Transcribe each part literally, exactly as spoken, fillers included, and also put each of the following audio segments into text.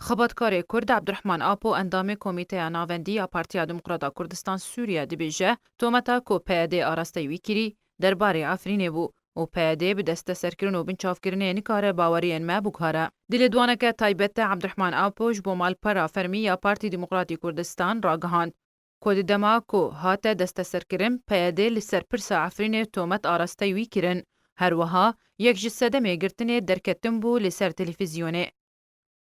Xebatkarê Kurd Abdurrahman Apo, endamê Komîteya Navendî ya Partiya Demokrata Kurdistan Sûriye, dibêje, tometa ku P Y D arasteyî wî kirî, derbarê Efrînê bû û P Y D bi desteserkirin û binçavkirinê nikare baweriyên me biguhere. Dilêdwaneke taybet de Abdurrahman Apo ji bo malpera fermî ya Partî Demokratî Kurdistan ragihand ku di dema ku hate desteserkirin, P Y D li ser pirsa Efrînê tomet arasteyî wî kirin. Her wiha yek ji sedemê girtinê derketin bû li ser televîzyonê.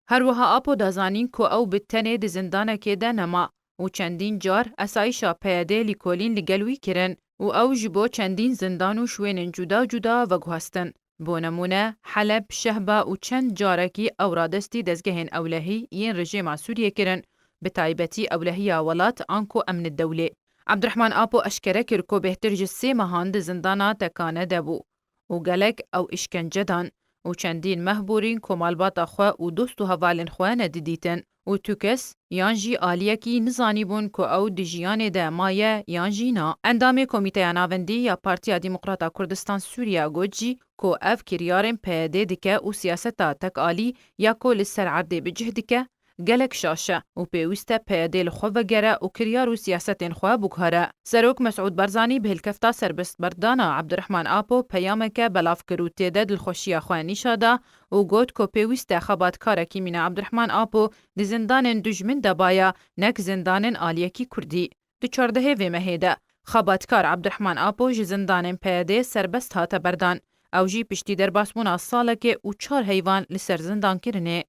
Her wiha Apo da zanîn ku ew bi tenê di zindanekê de nema û çendîn car esayîşa P Y D lîkolîn li gel wî kirin û ew ji bo çendîn zindan û şwênên cuda cuda veguhestin. Bo nemûne, Heleb, Şehba û çend carekî ew radestî dezgehên ewlehî yên rejîma Sûriyê kirin, bi taybetî ewlehiya welat anku emni dewlê. Abdurrahman Apo eşkere kir ku bêhtir ji sê mehan di zindana tekane de bû û gelek ew îşkence dan û çendîn meh borîn ku malbata xwe û dost û hevalên xwe nedidîtin û tu kes yan jî aliyekî nizanîbûn ku ew di jiyanê de maye yan jî na. Endamê Komîteya Navendî ya Partiya Demokrata Kurdistan Sûriye got jî ku ev kiryarên P Y D dike û siyaseta tekalî ya ku li ser erdê bi cih dike, gelek şaş e û pêwîst e P Y D li xwe vegere û kiryar û siyasetên xwe biguhere. Serok Mesûd Barzanî bi hilkefta serbestberdana Abdurrahman Apo peyameke belav kir û tê de dilxweşiya xwe nîşa da û got ku pêwîst e xebatkarekî mîna Abdurrahman Apo di zindanên dijmin de baya, nek zindanên aliyekî Kurdî. Di çardehê vê mehê de xebatkar Abdurrahman Apo ji zindanên P Y D serbest hate berdan. Ew jî piştî derbasbûna salekê û çar heyvan li ser zindankirinê.